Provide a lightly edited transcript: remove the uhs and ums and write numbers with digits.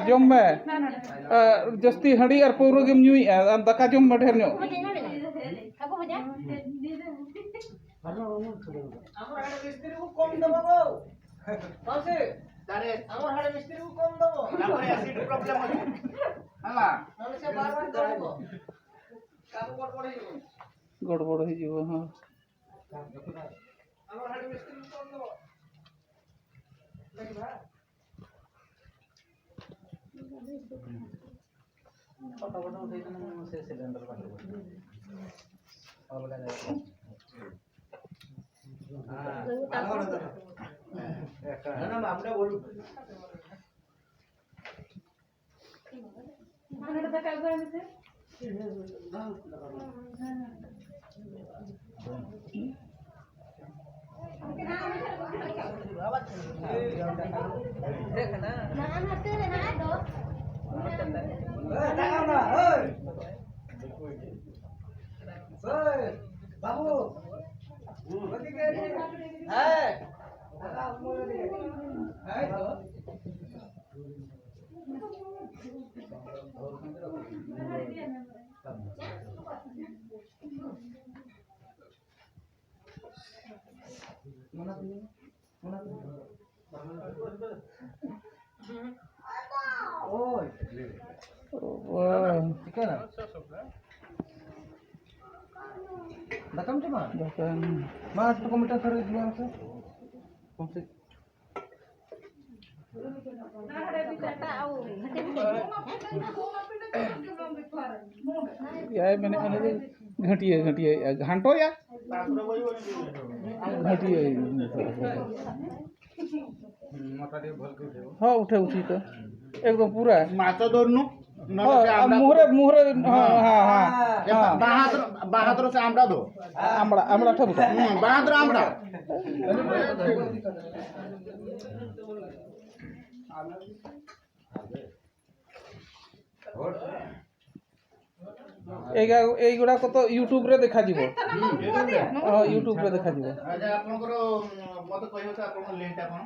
ᱡᱚᱢ ᱢᱮ ᱡᱟᱹᱥᱛᱤ ᱦᱟᱺᱰᱤ ᱟᱨ ᱯᱟᱹᱣᱨᱟᱹ ᱜᱮᱢ ᱧᱩᱭᱮᱜᱼᱟ ᱟᱢ ᱫᱟᱠᱟ ᱡᱚᱢ ᱢᱮ ᱰᱷᱮᱨ ᱧᱚᱜ। गड़बड़ हो। हाँ मैंने घंटिया घंटिया घंटो या घंटिया। हाँ उठे उठी तो एकदम पूरा माछ धरनु मुहरे मुहरे। हाँ हाँ हाँ बाहातर से आमड़ा दो आमड़ा आमड़ा ठेबु बाहातर आमड़ा এইগুড়াক তো यूट्यूब रे देखा जिवो। हां यूट्यूब रे देखा जिवो। अच्छा आपनकर मते कहियो त आपन लिंक टा कोन।